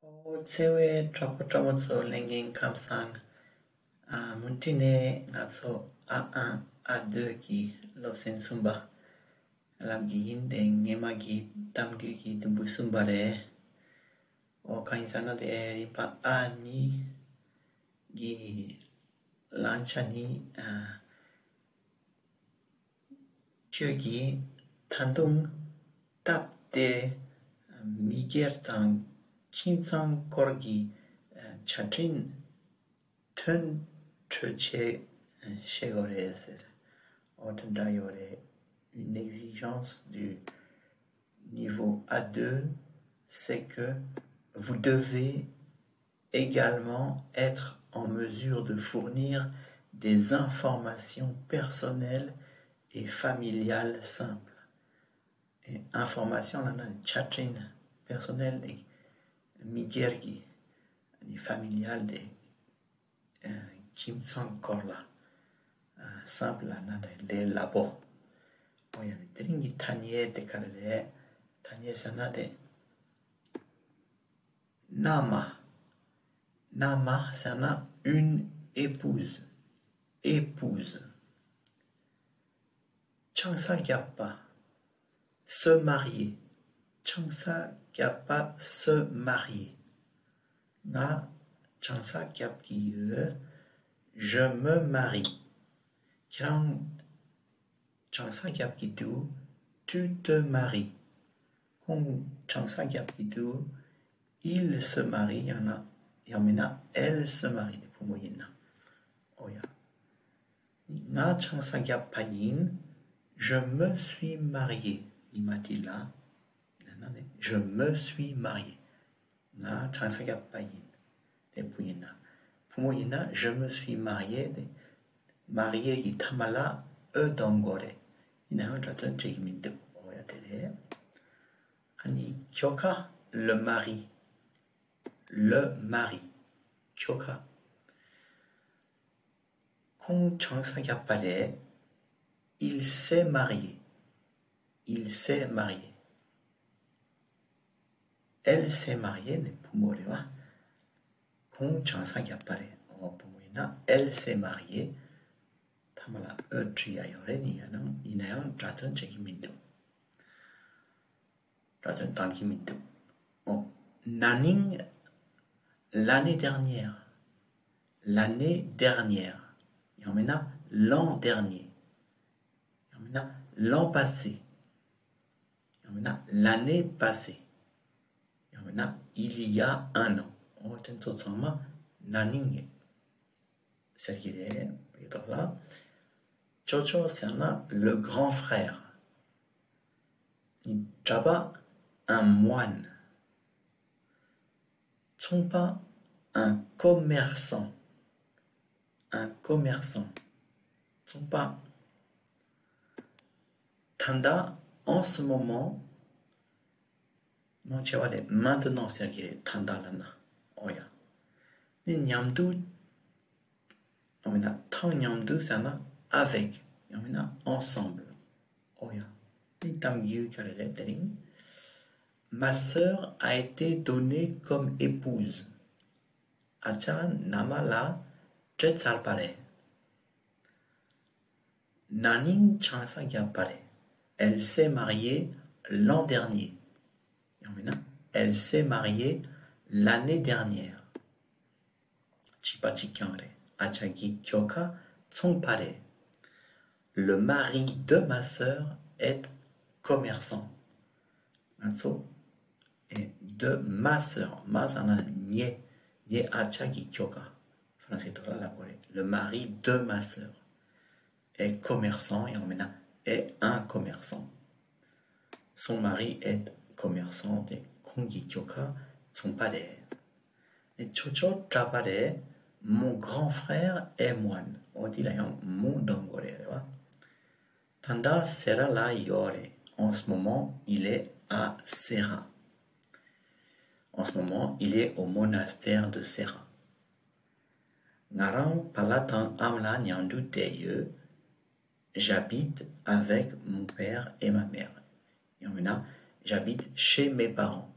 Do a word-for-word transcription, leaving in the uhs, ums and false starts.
ཨོ། ཚེ་བའི་གྲོགས་པོ་གྲོགས་མོ་ཚོ་ལྷན་རྒྱས་ཁམས་བཟང་། ཨ། མུ་མཐུད་ནས་ང་ཚོ་ཨ་ཨན་ཨ་བདུན་གྱི་སློབ་ཚན་གསུམ་པ། ལམ་གྱི་ཡིན་ཏེ་ངེད་མ་གི་གཏམ་རྒྱུད་ཀྱི་དུམ་བུ་གསུམ་པ་རེད། ཨོ། གང་ཡིན་ཟེར་ན་དེ་རིམ་པ་ཨ་གཉིས་ཀྱི་བླང་བྱ་ནི། ཨ། ཁྱོད་ཀྱིས་ད་དུང་སྟབས་བདེ་མི་སྒེར་དང་ཁྱིམ་ཚང་སྐོར་གྱི་ཆ་འཕྲིན་ཐོན་སྤྲོད་བྱེད་ཤེས་དགོས་རེད་ཟེར། ཨོ། དེ་འདྲ་ཡོད་རེད། Une exigence du niveau A deux, c'est que vous devez également être en mesure de fournir des informations personnelles et familiales simples. Et information ལབ་ན་ཆ་འཕྲིན། personnel ལབ་ན་མི་སྒེར་གྱི། familial དེ་ཁྱིམ་ཚང་སྐོར་ལ། simple ལབ་ན་ལས་སླ་པོ། ཨོ་ཡ། དེ་རིང་གི་ཐ་སྙད་དེ་ག་རེ་རེད། ཐ་སྙད་ཟེར་ན་དེ། མནའ་མ། མནའ་མ་ཟེར་ན་une épouse, épouse། ཆང་ས་བརྒྱབ་པ། se marier. ཆང་ས་བརྒྱབ་པ། se marier. ང་ཆང་ས་བརྒྱབ་ཀྱི་ཡོད། Je me marie. ཁྱེད་རང་ཆང་ས་བརྒྱབ་ཀྱི་འདུག Tu te maries. ཁོང་ཆང་ས་བརྒྱབ་ཀྱི་འདུག Il se marie ཡང་ན། ཡང་མིན་ན། Elle se marie དེ་བུ་མོ་ཡིན་ན། ཨོ་ཡ། ང་ཆང་ས་བརྒྱབ་པ་ཡིན། Je me suis mariée. ཉི་མ་དེ་ལ། ཡང་ན་ནི། Je me suis mariée. ང་ཆང་ས་བརྒྱབ་པ་ཡིན། དེ་བུ་ཡིན་ན། བུ་མོ་ཡིན་ན། Je me suis mariée དེ། mariée ཡི་མཐའ་མ་ལ་ཨོ་གཏོང་དགོས་རེད། ཡིན་ན་ཡང་སྒྲ་དོན་འགྲིག་གི་མི་འདུག་ཨོ་ཡ། དེ་རེད། ཨ་ནི་ཁྱོ་ག le mari. Le mari. ཁྱོ་ག་ཁོང་ཆང་ས་བརྒྱབ་པ་རེད། Il s'est marié. Il s'est marié. Elle s'est mariée ནི་བུ་མོ་རེད་བ། ཁོང་ཆང་ས་བརྒྱབ་པ་རེད། ཨོ། བུ་མོ་ཡིན་ན། Elle s'est mariée. མཐའ་མ་ལ་ཨོ་བྲིས་ཡ་ཡོད་རེད། ཡིན་ཡང་ན། ཡིན་ན་ཡང་སྒྲ་དོན་བྱེད་ཀྱི་མི་འདུག་སྒྲ་དོན་གཏང་གི་མི་འདུག་ཨོ། ན་ནིང་། l'année dernière. L'année dernière. ཡང་མིན་ན། l'an dernier. ཡང་མིན་ན། l'an passé. ཡང་མིན་ན། l'année passée. ཡང་མིན་ན། il y a un an. ཨོ། དེ་ཚོ་ཚང་མ་ན་ནིང་ཡིན་ཟེར་གྱི་རེད། བོད་ཐོག་ལ། ཅོ་ཅོ་ཟེར་ན་le grand frère. གྲྭ་པ། un moine. ཚོང་པ། un commerçant. Un commerçant. ཚོང་པ། ད་ལྟ། en ce moment. མང་ཆེ་བ་ལས་maintenant ཟེར་གྱི་རེད། ད་ལྟ་ལབ་ན། ཨོ་ཡ། ནི་མཉམ་དུ། ཡང་མིན་ན། དང་མཉམ་དུ་ཟེར་ན་avec. ཡང་མིན་ན། ensemble. ཨོ་ཡ། ནི་གཏམ་རྒྱུད་ག་རེ་རེད་དེ་རིང་། Ma sœur a été donnée comme épouse. ཨ་ཅག་མནའ་མ་ལ་སྤྲད་ཚར་པ་རེད། ན་ནིང་ཆང་ས་བརྒྱབ་པ་རེད། Elle s'est mariée l'an dernier. ཡང་མིན་ན། Elle s'est mariée l'année dernière. བྱིས་པ་གཅིག་རྐྱང་རེད། ཨ་ཅག་གི་ཁྱོ་ག་ཚོང་པ་རེད། Le mari de ma sœur est commerçant. ང་ཚོ། ཨེ། de ma sœur. Ma ཟེར་ན་ངའི། ངའི་ཨ་ཅག་གི་ཁྱོ་ག་ཧྥ་རན་སིའི་ཐོག་ལ་ལབ་དགོས་རེད། Le mari de ma sœur est commerçant. ཡང་མིན་ན། est un commerçant. Son mari est commerçant. དེ་ཁོང་གི་ཁྱོ་ག་ཚོང་པ་རེད། ཨེ། ཅོ་ཅོ་གྲྭ་པ་རེད། Mon grand frère est moine. ཨོ། དེ་ལ་ཡང་mon གཏོང་དགོས་རེད། རེད་བ། ད་ལྟ་སེ་ར་ལ་ཡོད་རེད། En ce moment, il est à Serra. En ce moment, il est au monastère de Serra. ང་རང་བ་ལ་དང་ཨ་མ་ལགས་མཉམ་དུ་བསྡད་ཡོད། J'habite avec mon père et ma mère. ཡང་མིན་ན། J'habite chez mes parents.